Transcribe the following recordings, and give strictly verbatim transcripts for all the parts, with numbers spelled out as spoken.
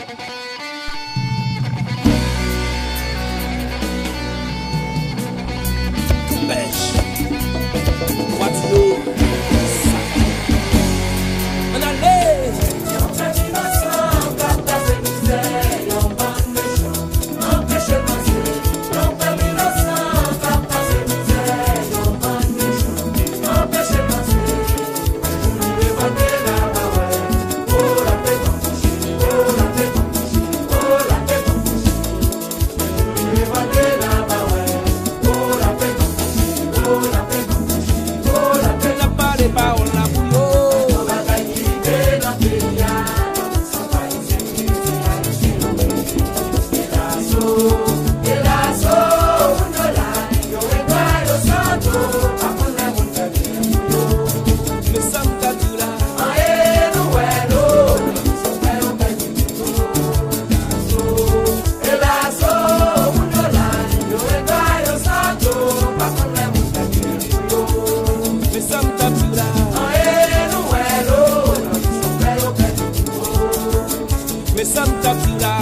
Pêche. Watch yo. Ann ale. N ap pale pawòl la pou yo. Men sa m ta di w la. Men sa m ta di w la. Men sa m ta di w la.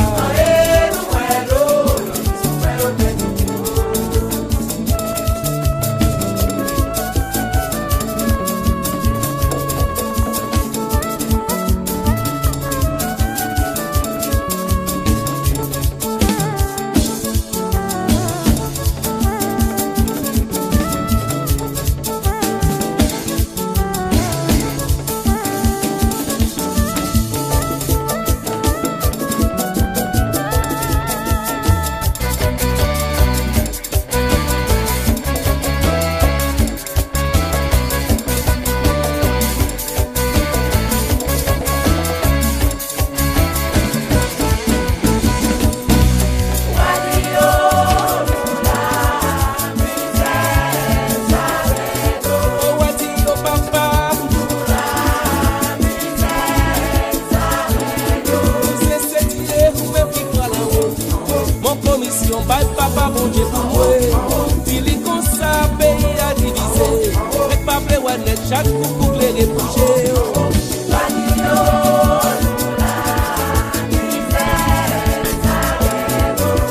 Mon komisyon bay papa Bondye pou mwen. Di li konsa, peyi a divize. Mèt pa vle wè nèt, chak kou pou klere pou je.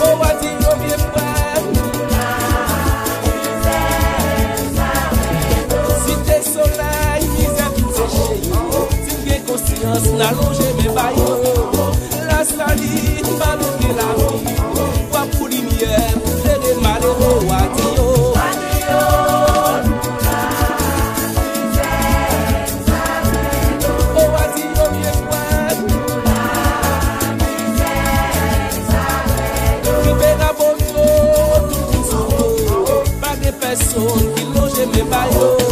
O, a di yo byen fè. Site Solèy, mizè vin seche yo. Si n gen konsyans, n a lonje men ba yo. Lasalin, Malouke, Lavi, w ap pou limyè, pou klere malere, w a di yo. O, w a di yo byen fè. Rive Rabòt yo, tout moun sou yo. Pa gen pèsonn ki lonje men ba yo.